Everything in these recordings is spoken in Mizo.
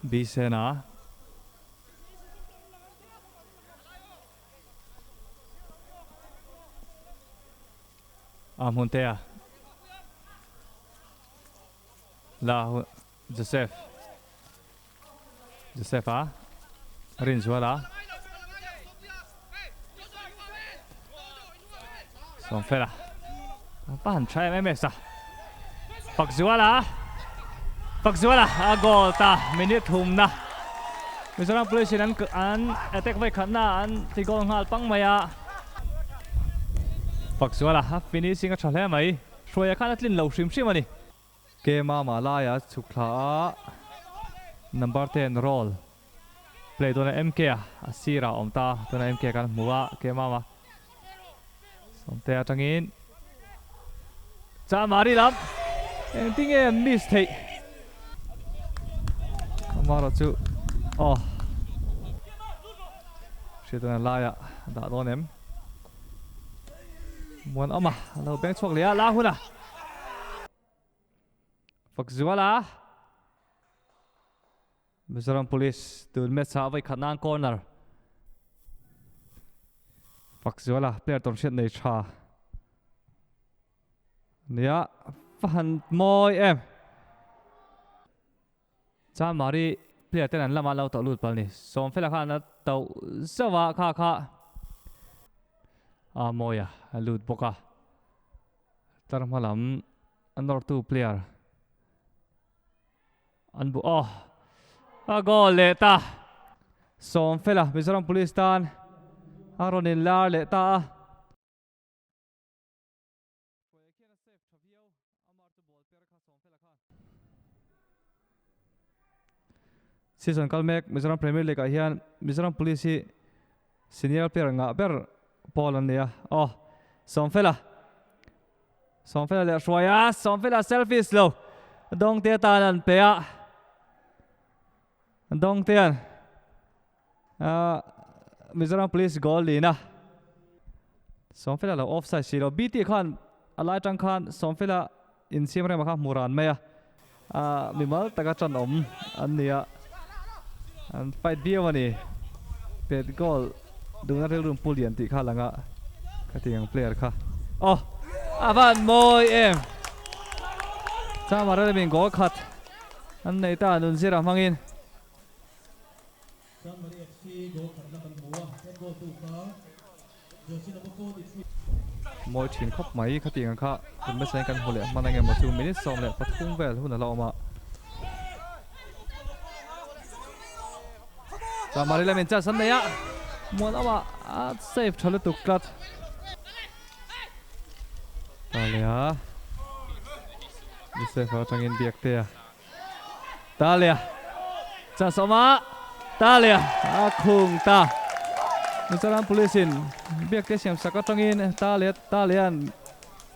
Bsena. A Hmuntea. La Joseph. Joseph a Rinzuala. Sawmfela. A han tha em em e sa. Fakzuala. Fakzuala a goal ta minute thumna. Mizoram Police in an an attack vai khatna an ti goal nghal pang mai a. Fakzuala a finishing a tha hle mai. Hruaia khan a tlin lo hrim hrim a ni. Ke Mama laia chhuk thla a, number 10 role play dawn a MK a, a sirah a awm ta, tuna MK kan hmu a, Ke Mama Sawmte atangin Chamari lam engtin nge an miss theih amaherawh chu aw hriatna laiah dah dawn em. Muanawma a lo beng chhuak leh a, la hun a. Fak zual a. Mizoram Police tun match ah vawi khat nan corner. Fak zual a player tawn hriat nei tha. Nia va han mawi em. Chamari player ten an lama lo tauh lut pal ni. Sawmfela khan a tauh zauh a, kha kha a mawi a, a lut bawk a. Tlar hma lam a nawrtu player an bu aw a goal leh ta. Sawmfela Mizoram Police tan a rawn inlar leh ta a. Season kal mek Mizoram Premier League ah hian Mizoram Police hi senior player ngah ber pawl an ni a. Aw, Sawmfela. Sawmfela leh Hruaia, Sawmfela selfish lo. Dawngte atan an pe a. Dawngtean Mizoram Police goal lina Sawmfela lo offside si lo. BT khan a lai tang khan Sawmfela insiam rema kha hmu ran mai a. Mimal taka tan awm an ni a. An fight viau a ni. Pet goal duhna rilru pu lian tih kha lang a. Khatiang player kha. Aw! A van mawi em! Chamara lamin goal khat an nei ta Nunzira hmangin. Chanmari FC goal khatna kan hmu a, head goal tu kha jersey number 43. Mawi thin khawp mai khatiang ang kha tun hmasa kan hmu leh hman ang emaw chu minute 13 vel hun a la awm a. Chanmari lamin chance an nei a, Muanawma a save tha lutuk tlat. Talia Joseph atangin Biaktea. Talia chance awm a, Talia a khung ta. Mizoram Police in Biakte siam sak atangin Talia Talia'n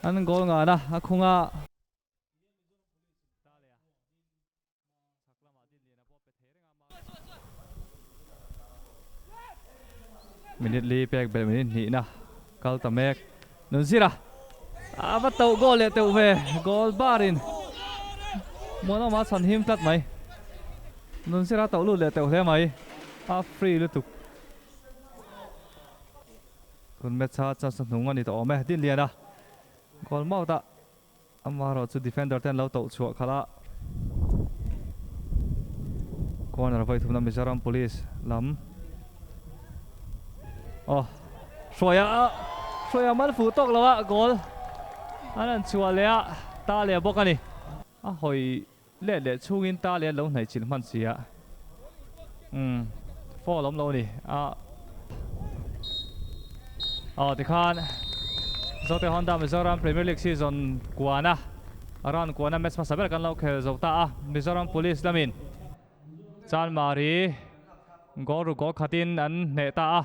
an goal ngan a, a khung a. Minute li pek belh minute hnihna kal ta mek. Nunzira a va tauh goal leh teuh ve. Goal barin Muanawma chhan him tlat mai. Nunzira tauh lut leh teuh hle mai. A free lutuk. Tun match a chance hnung a ni tawh awm e. Dinliana goal mouth a Amaherawh chu defender te an lo tauh chhuah khalh a, corner vawi thumna Mizoram Police lam aw Hruaia Hruaia man fuh tawk lo a goal an han chhuah leh a ta leh bawk a ni. A hawi let leh chhungin ta leh an lo hnaih chilh hman si a, umm foul awm lo a ni a. Aw tikhan Zote Honda Mizoram Premier League season kuana round kuana match hmasa ber kan lo khel zo ta a, Mizoram Police lamin Chanmari goal ruk goal khatin an hneh ta a.